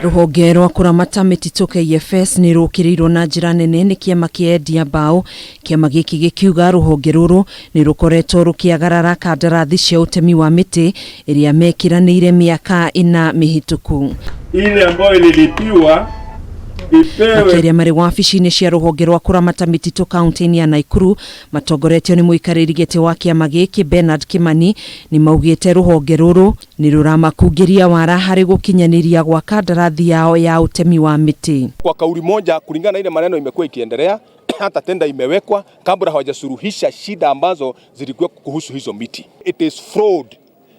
Rũhonge rwa kũramata mĩtitũ KFS nĩ rũkĩrĩirwo na njĩra nene nĩ kĩama kĩa endia mbaũ. Kĩama gĩkĩ gĩkiuga rũhonge rũrũ nĩ rũkoretwo rũkĩagarara kandarathi cia ũtemi wa mĩtĩ ĩrĩa mekĩranĩire mĩaka ĩna mĩhĩtũku. Ile ambayo ililipiwa ipewe. Makĩaria marĩ wabici-inĩ cia rũhonge rwa kũramata mĩtitũ kaunti-inĩ ya Naikuru matongoretio nĩ mũikarĩri gĩtĩ wa kĩama gĩkĩ Bernard Kimani nĩ maugĩte rũhonge rũrũ nĩ rũramakungĩria wara harĩ gũkinyanĩria gwa kandarathi yao ya ũtemi wa mĩtĩ. Kwa kauli moja, kulingana na ile maneno imekuwa ikiendelea, hata tenda imewekwa kabla hawajasuluhisha shida ambazo zilikuwa kuhusu hizo miti. It is fraud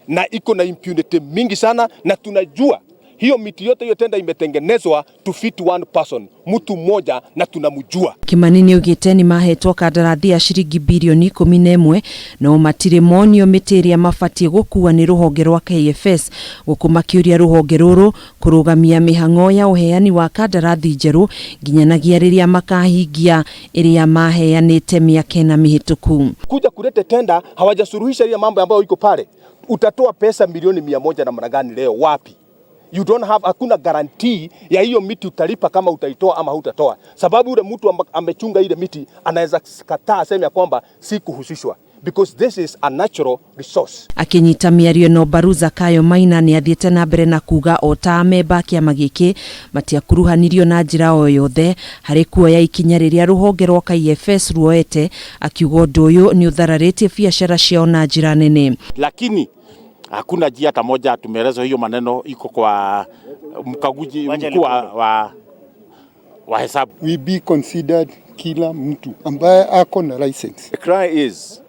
na iko na impunity mingi sana, na tunajua hiyo miti yote hiyo tenda imetengenezwa to fit one person, mtu mmoja, na tunamjua. Kimani nĩ augĩte nĩ mahetwo kandarathi ya ciringi birioni 11 no matirĩ monio mĩtĩ ĩrĩa mabatiĩ gũkua nĩ rũhonge rwa KFS, gũkũ makĩũria rũhonge rũrũ kũrũgamia mĩhang'o ya ũheani wa kandarathi njerũ nginyanagia rĩrĩa makahingia ĩrĩa maheanĩte mĩaka ĩna mĩhĩtũku. Kuja kulete tenda hawajasuluhisha ile mambo ambayo iko pale. Utatoa pesa milioni 100 namna gani leo? Wapi? You don't have, hakuna guarantee ya hiyo miti utalipa kama utaitoa ama hutatoa, sababu yule mtu amechunga ile miti anaweza kataa aseme ya kwamba si kuhusishwa because this is a natural resource. Akinyita mĩario ĩno mbaru, Zakayo Maina nĩ athiĩte na mbere na kuga o ta amemba a kĩama gĩkĩ matiakuruhanirio na njĩra o yothe harĩ kuoya ikinya rĩrĩa rũhonge rwa KFS ruoete, akiuga ũndũ ũyũ nĩ ũthararĩtie biacara ciao na njĩra nene. Lakini hakuna njia hata moja tumeelezwa hiyo maneno iko kwa mkaguzi mkuu wa hesabu. We be considered kila mtu ambaye ako na license. The cry is,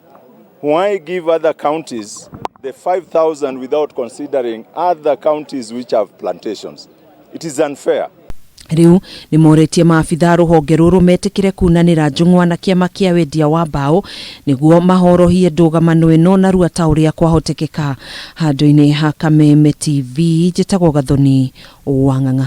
why give other counties the 5,000 without considering other counties which have plantations? It is unfair. Rĩu nĩ moretie maabitha rũhonge rũrũ metĩkĩre kunanĩra njũng'wa na kĩama kĩa wendia wa mbaũ nĩguo mahorohie ndũgamano ĩno narua ta ũrĩa kwahotekeka. Handũ-inĩ ha Kameme TV, njĩtagwo Gathoni Wang'ang'a.